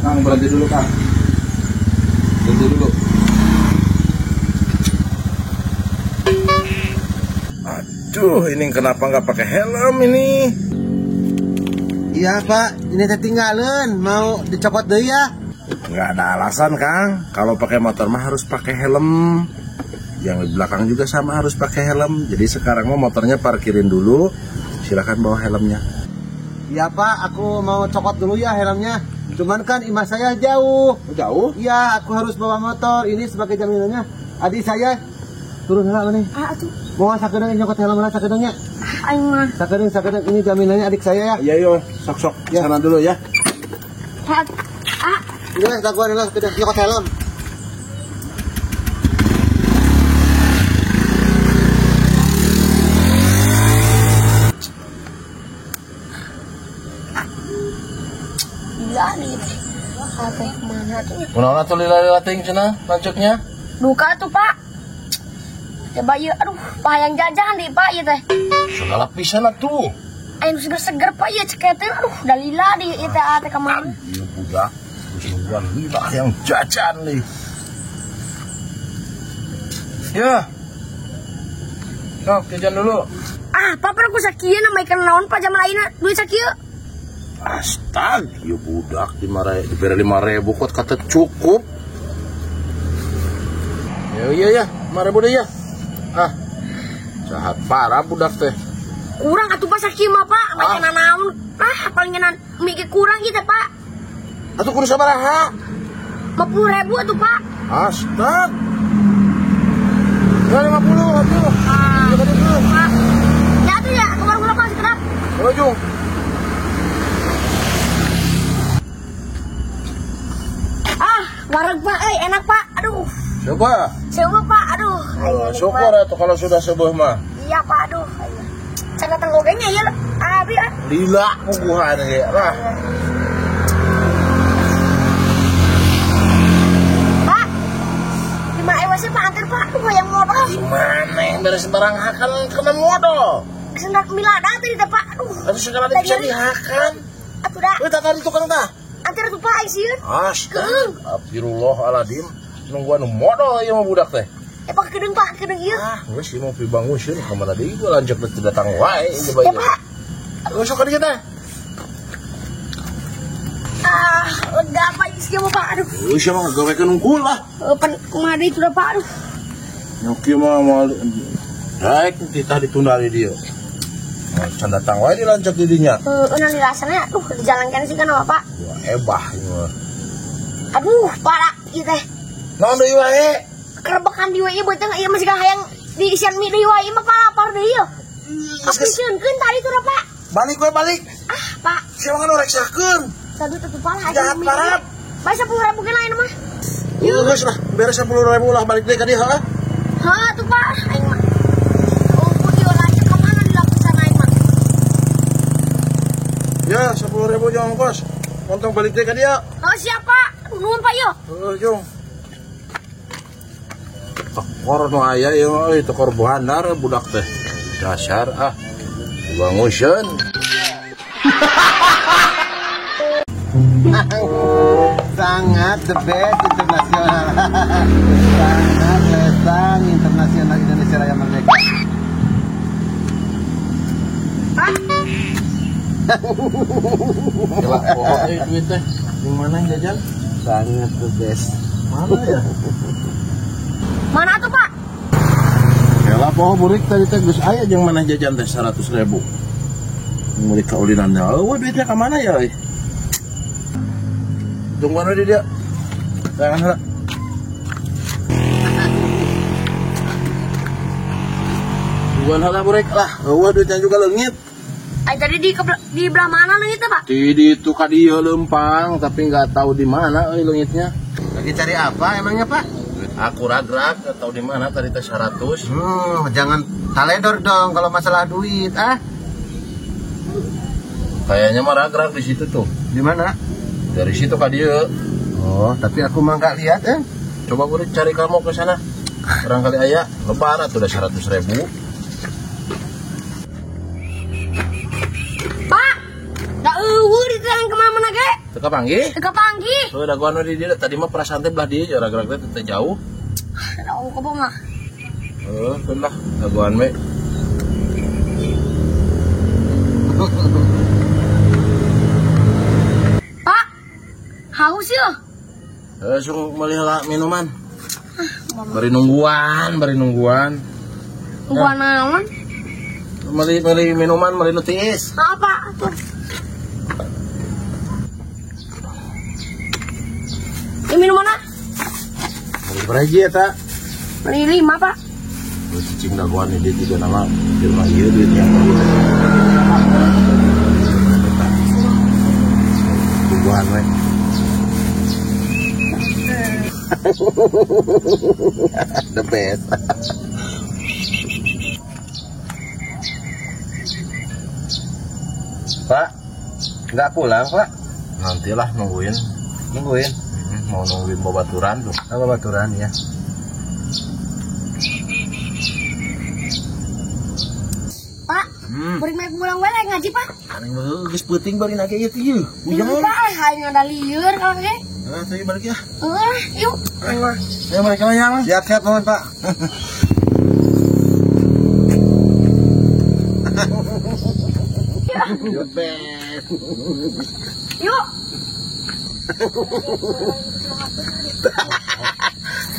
Kang, berhenti dulu, Kang. Berhenti dulu. Aduh, ini kenapa nggak pakai helm ini? Iya, Pak. Ini ketinggalan. Mau dicopot deh ya? Nggak ada alasan, Kang. Kalau pakai motor mah harus pakai helm. Yang di belakang juga sama harus pakai helm. Jadi sekarang mah motornya parkirin dulu. Silakan bawa helmnya. Iya, Pak. Aku mau copot dulu ya helmnya. Cuman kan imah saya jauh. Jauh? Iya, aku harus bawa motor. Ini sebagai jaminannya. Adik saya turun heula maneh. Ah, atuh. Mau sakedeung nyokot helm heula sakedeung nya. Aing mah. Sakedeung sakedeung ini jaminannya adik saya ya. Iya, yo, sok-sok ya. Sana dulu ya. Ah. Udah, daguan heula sakedeung nyokot helm. Kunaon atuh lila-lila teuing cenah lancuknya? Duka tuh, Pak. Coba ieu, aduh, payang jajan deh, Pak, ieu teh. Segala pisan atuh. Aing seger-seger, Pak, ieu ceketeun, aduh, da lila di ieu teh teh ka mana? Ieu budak, geus nungguan lila yang jajan nih. Ya. Sok, jajan dulu. Ah, Pak, pernah ku sakieu na ikan naon, Pak, zaman ayeuna duit sakieu. Astag, ya budak diberi 5.000 kok kata cukup. Ya iya ya, 5.000 deh ya. Ah, jahat parah budak teh. Kurang atuh Pak sakieu mah Pak, makanan naon? Ah, paling ngenan mie kurang gitu Pak. Atuh kudu sabaraha? 50.000 atuh Pak. Astag. Ya 50 atuh. Ah. Pak. Ya atuh ya, ke warung Pak sekedap. Ujung. Wareg Pak, enak Pak, aduh. Coba. Coba Pak, aduh. Oh, syukur atuh kalau sudah sebuah mah. Iya Pak, aduh. Cara tenggogenya ya, abi ah. Lila puguhan ya lah. Pak, 5.000 sih Pak, antar Pak, aduh yang modal. Gimana yang beres barang hakan kena modal? Sendak milada tadi teh Pak, aduh. Aduh segala bisa dihakan. Atuh dah. Weh, tadi tukang tah. Antar tuh Pak sieun. Astagfirullahaladzim. Nungguan modal ieu mah budak teh. Eh Pak kedeung Pak, kedeung ieu. Ah, geus ieu mah pibangun sieun ka mana deui gua lanjut teh datang wae ieu bae. Ya Pak. Geus sok ka dieu teh. Ah, lega Pak ieu mah Pak, aduh. Geus ieu mah ngagawekeun unggul lah. Pan kumaha deui tuh Pak, aduh. Nyok ieu mah moal daek titah ditunda di dieu. Can datang wae dilancak di dinya. Heeh, nanti rasanya aduh dijalankan sih kan Pak. Wah, ebah ieu mah. Aduh, parah ieu teh. Naon deui wae? Kerebekan di wae beuteung ieu masih hayang diisian mie deui wae mah lapar deui ieu. Kapikeunkeun tadi tuh Pak. Balik we balik. Ah, Pak. Sia mah reksakeun. Sadu teu parah jahat parah. Bae 10.000 ge lain mah. Geus lah, beres 10.000 lah balik deui ka dieu heuh. Heuh tuh Pak, aing mah. Oh, ieu lanjut ka mana dilapisan aing mah. Ya, 10.000 jeung ongkos. Montong balik deui ka dieu. Oh, siap Pak. Nuhun Pak yo. Heuh, jung. Tekor nu aya ieu mah euy, tekor buhandar budak teh. Dasar ah. Banguseun. Sangat the best internasional. Sangat lesang internasional Indonesia Raya Merdeka. Gila, pokoknya duit teh. Di mana jajan? Sangat the best. Mana ya? Mana tuh Pak? Yalah poho burik tadi teh geus aya jeung mana jajan teh 100.000. Murid kaulinannya. Eueuh duitnya ka mana ya euy? Tungguan we di dia. Jangan heula. Tungguan heula burik lah. Eueuh duitnya juga leungit. Ay tadi di belah mana leungitnya, Pak? Di ditu ka dieu leumpang, tapi nggak tahu di mana euy leungitnya. Lagi cari apa emangnya, Pak? Duit Aku ragrak atau di mana tadi teh 100. Jangan taledor dong kalau masalah duit, ah. Kayaknya mah ragrak di situ tuh. Di mana? Dari situ ka dieu. Oh, tapi aku mah nggak lihat, eh. Coba gue cari kamu ke sana. Barangkali aya lebar atuh udah 100.000. Pak, da eueuh di teh kemana ge? Teu kapanggih? Teu kapanggih. Heuh, da gua anu di dieu tadi mah perasaan teh belah dieu ragrak teh teu jauh. Da kobong mah. Heuh, keun lah dagoan we. Pak, haus yeuh. Langsung meuli heula minuman. Bari nungguan. Nungguan naon? Meuli minuman, meuli nu tiis. Apa tuh? Ini minuman ah? Beli berapa ya, tak? Beli 5, Pak. Lu cicing dagoan ini juga nama firma ieu duitnya. Tungguan we. The best. Pak, nggak pulang, Pak? Nantilah nungguin. Nungguin? Mau nungguin babaturan tuh. Oh, babaturan ya. Pak, beri mek pulang wae ngaji, Pak. Aneh geus peuting bari nage ieu teh ieu. Hujan. Pak, hayang ada lieur kalau ge. Nah, saya balik ya. Yuk. Ayo, saya balik ya, Mas. Siap-siap mohon, Pak. The best. Yuk.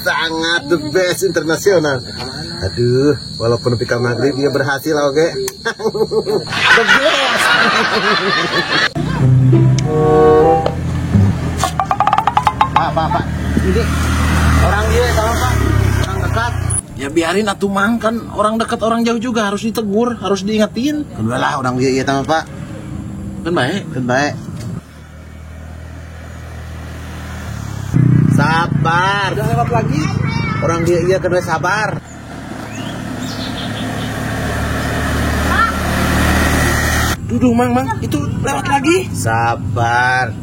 Sangat the best internasional. Aduh, walaupun nepi ka maghrib dia berhasil oke. The best. Pak, ini orang dia sama Pak, orang dekat. Ya biarin atuh Mang, kan orang dekat orang jauh juga harus ditegur, harus diingetin. Lah orang dia iya sama Pak. Kan baik, kan baik. Sabar. Udah lewat lagi. Orang dia iya kena sabar. Duduh Mang, itu lewat lagi. Sabar.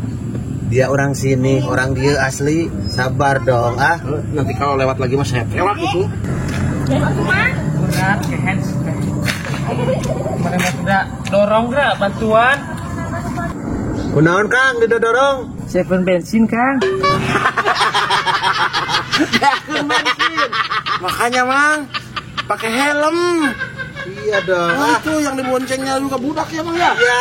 Dia orang sini, orang dia asli. Sabar dong, ah. Nanti kalau lewat lagi mas saya tewak itu. Berat ke hands. Mana sudah dorong gerak bantuan. Kunaon Kang didorong? Seven bensin Kang. Seven bensin. Makanya Mang, pakai helm. Iya dong. Oh, itu yang diboncengnya juga budak ya Mang ya? Iya.